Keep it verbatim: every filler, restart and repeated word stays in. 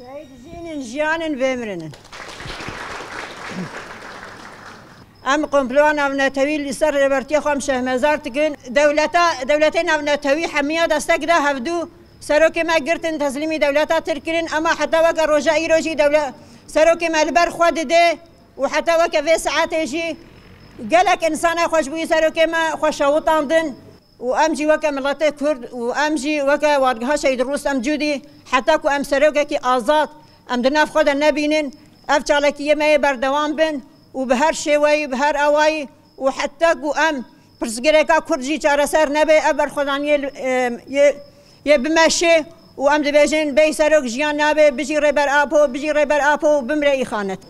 Şehîd jînin, jiyanin, vêmirinin. Em komploya navnetewî li ser rêbertiya xwe em şermezar dikin. Dewleta, dewletê navnetewî hemiya destek da hevdû. Serokê me girtin, teslîmî dewleta Tirk kirin, ema heta weke roja îro jî dewle-, serokê me li ber xwe dide û heta weke vê saetê jî gelek însana xwe ji bo serokê me xwe şewitandin. Û em jî weke miletê Kurd û em jî weke Wargeha Şehîd Rûstem Cûdî, heta ku em serokekî azad em di nav xwe de nebînin, ev çalakiyê me yê berdewam bin û bi her şêweyî, bi her awayî û heta ku em pirsgirêka Kurd jî çareser nebe, ev berxwedaniyê li, em, yê, yê bimeşe û em dibêjin, bêyî serok jiyan nabe, bijî Rêber Apo, bijî Rêber Apo û bimre îxanet.